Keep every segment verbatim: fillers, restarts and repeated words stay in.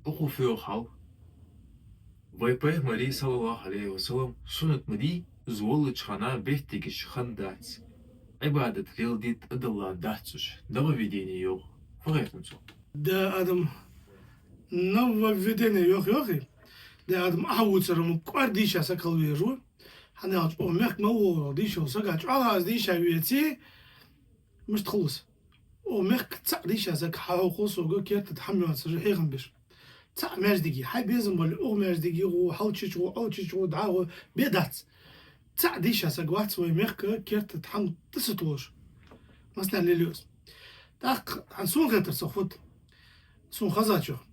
Укхо фу йоах хьал? Вай Пайхамара, саллаллахӀу Ӏалайхи ва саллам, суннат ма дий, из воллача хана беттигаш хиннадац, Ӏибадат леладе тӀадилла дац уж. Нововведение йоах. Фу хет хьона цох? Да, Адам, нововведение йоах, йоахий? Да, Адам, Ӏа вувцар-м кӀоарга дийша саг хила везаш ва. ХӀана аьлча, укх мехка мел вола дийша вола саг чӀоагӀа аз дийша веце, мишта хул из? Укх мехка цхьа дийша саг хьахьокхалу сога, керта тӀа хӀама йоацаш хьехам беш. Цхьа маьждиге, хьай безам бале, укх маьждиге гӀо, хьалчу чу гӀо, Ӏочу чу гӀо, дӀа гӀо, бе дац. Цхьа дийша саг вац вай мехка керта тӀа хӀама тӀа ца тохаш, массанена лелаю из. ТӀаккха хӀанз сона хетар цох фуд, сона хезачох.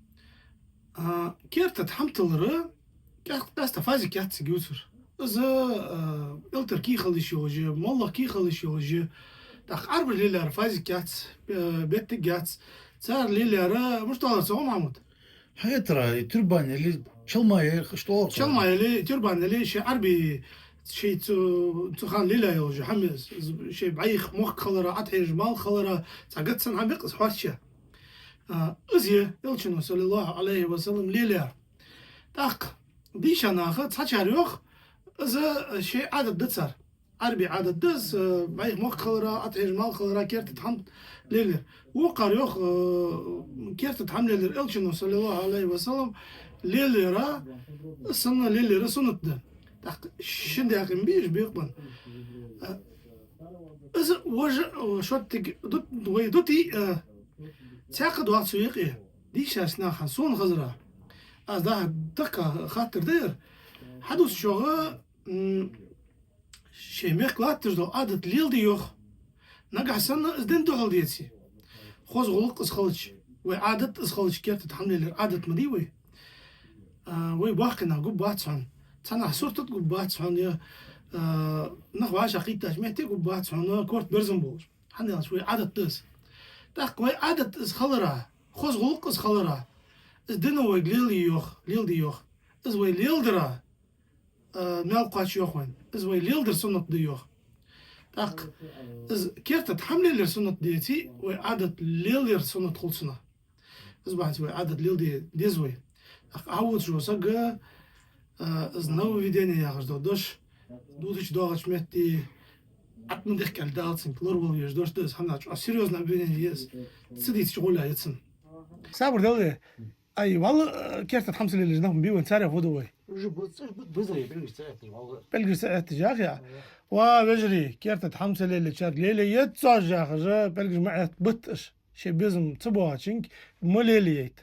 А, керта тӀа хӀама тиллар кӀаьст-, кӀаьста фазик яц цига ювцар. Из, а, элтара кий хила йиш йолаш я, моллагӀа кий хила йиш йолаш я. ТӀаккха Ӏарбаша лелаяьр фазик яц, э, беттиг яц. Цар лелаяьр, мишта оалар цох, Махьмуд? ХӀаьта, и тюрбан или чалма я, иштта оалар цох. Чалма или, тюрбан или, шоай Ӏарбий, шоай цу, цу хана лелаяь йолаш я хӀама, шоай бӀайха мохк хилара, Ӏотхьежа малх хилара, цхьа гатсан хӀама бекъ из хьоарча. А, из я Элчано, саллаллахӀу Ӏалайхи ва саллам, лелаяьр. ТӀаккха дийша наха цхьачар йоах, из шоай Ӏадат да цар. Ӏарбий Ӏадат да из, э, бӀайха мохк хилара, Ӏотхьежа малх хилара, керта тӀа хӀама лелаяр. Вокхар йоах, э, керта тӀа хӀама лелаяр Элчано, саллаллахӀу Ӏалайхи ва саллам, лелаяр, из санна лелаяр суннат да. ТӀаккха шин даькъе ма бий уж бекъабенна. Э, из вож, э, шоттиг ду-, вай дути, э, цхьаккха доацаш юкъе дийшача наха, сона хезара. Аз дӀахо даккха хаттар да ер. Хьадувцачох, м, шоай мехка латташ дола Ӏадат леладе йоах. Нагахьа санна из дина духьал деце, хоза гӀулакх из хилча, вай Ӏадат из хилча, керта тӀа хӀама лелаяр Ӏадат ма дий вай. А, вай боккхий нах гургбац хьона. Цхьаннахьа сурта тӀа гургбац хьона, е, а, нах вӀашагӀкхийттача метте гургбац хьона, корта берзан болаш. ХӀана аьлча вай Ӏадат да из. ТӀаккха вай Ӏадат из хилара, хоза гӀулакх из хилара, из дина вайга леладе йоах, леладе йоах. Из вай леладара, э, маьл кхоач йоах вайна. Из вай леладар суннат да йоах. ТӀаккха из керта тӀа хӀама лелаяр суннат деце, вай Ӏадат лелаяр суннат хул цунах. Из бахьанца вай Ӏадат леладе деза вай. ТӀаккха Ӏа вувцаш вола саг, э, из нововведение яхаш дола дош, дувцача доагӀача метте, Ӏа ма дехкал дала цунга лоравала везаш дош да из, хӀана аьлча серьёзно обвинение я из. Ца дийцача гӀолла я цунна. Сабар дале. Ай, валлахӀи, э, керта тӀа хӀама ца лелаеш нах ма бий вайна, царех фу ду вай? Уж бу-, уж бу-, бузарий, пӀелгаш ца Ӏетташ, валлахӀи. ПӀелгаш ца Ӏетташ, яхий? Ва, вежарий, керта тӀа хӀама ца лелаечарга лелае еза цо яхаш, пӀелгаш ма Ӏетта, бита уж. Шоай безам ца боагӀачунга ма лелаяйта.